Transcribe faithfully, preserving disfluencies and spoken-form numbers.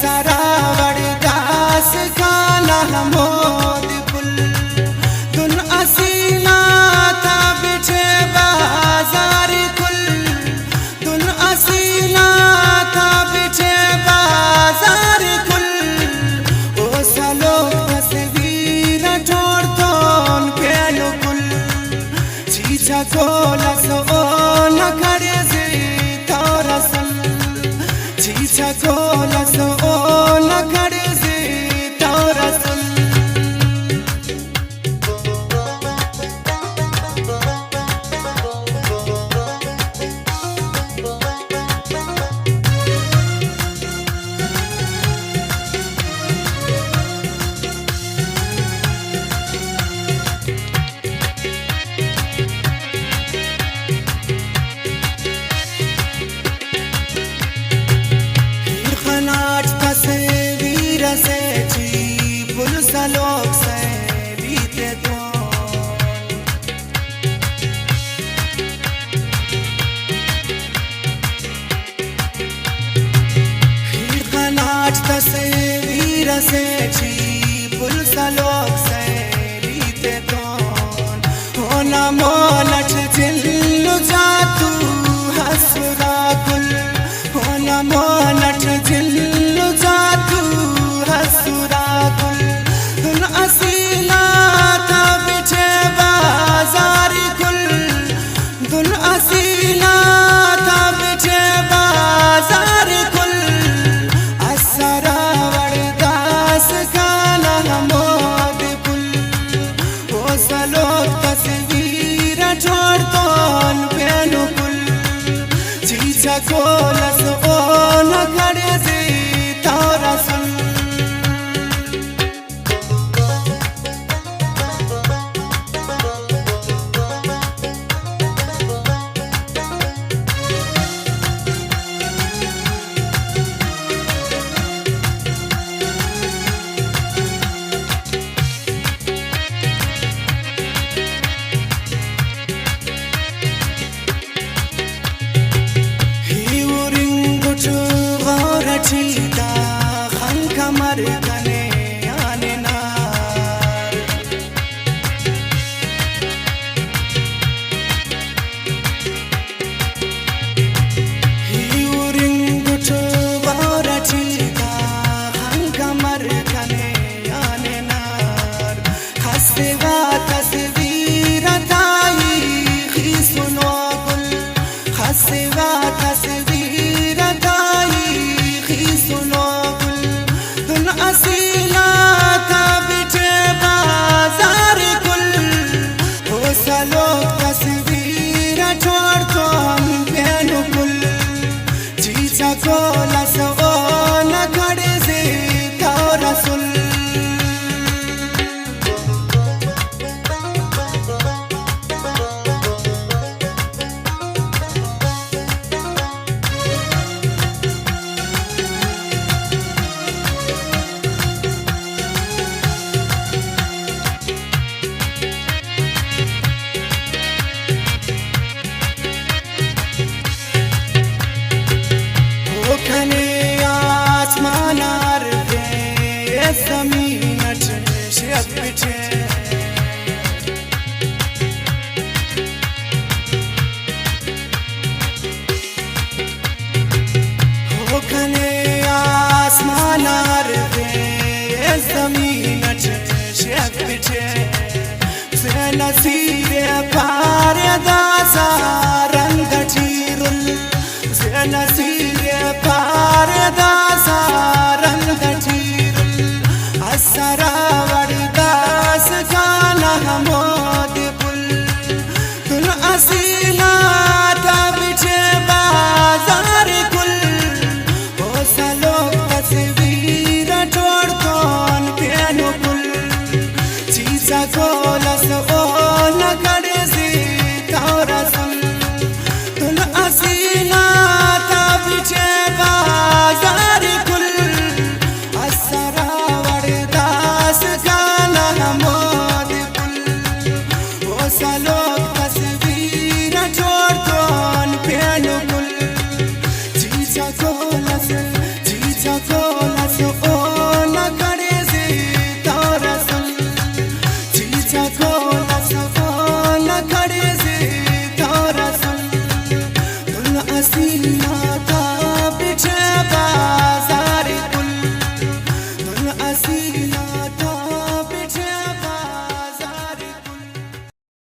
سراوڑ داسکان ہمود کل، دن اسیل آتا بچے بازار کل، دن اسیل آتا بچے بازار کل، او سلوک تصویر ٹوڑتون پیلو کل۔ چیچا کولس او نہ کڑزی تورسل، چیچا کولس او نہ کڑزی تورسل۔ خناٹ تصویر اسے ٹی پل سلوک سیلی تیتون۔ خناٹ تصویر اسے ٹی پل سلوک سیلی تیتون۔ اونا مون اٹ جلو جاتو ہسرا کل، اونا مون اٹ جلو جاتو ہسرا کل۔ دن اسیل آتا بچے بازار کل، دن اسیل آتا بچے بازار کل۔ اسرا وڑ داسکان ہمود کل۔ او سلوک تصویر ٹوڑتون پینو کل۔ چیچا کولس او نہ کڑزی تورسل۔ ہی ہرنگ اٹ غور اٹی دا خنک امر کنے آن انار۔ ہی ہرنگ اٹ غور اٹی دا خنک امر کنے آن انار۔ خسوا تصویر تائی خیسنو گل، خسوا تصویر تائی خیسنو گل۔ دن اسیل آتا بچے بازار کل، او سلوک تصویر ٹوڑتون پینو کل۔ چیچا کولس او نہ کڑزی تورسل۔ او کنے آسمان آ رفے، زمین اٹ شپ پٹے۔ او کنے آسمان آ رفے، زمین اٹ شپ پٹے۔ سے نصیر پارے داسہ رند ٹی رل، سے نصیر پارے داسہ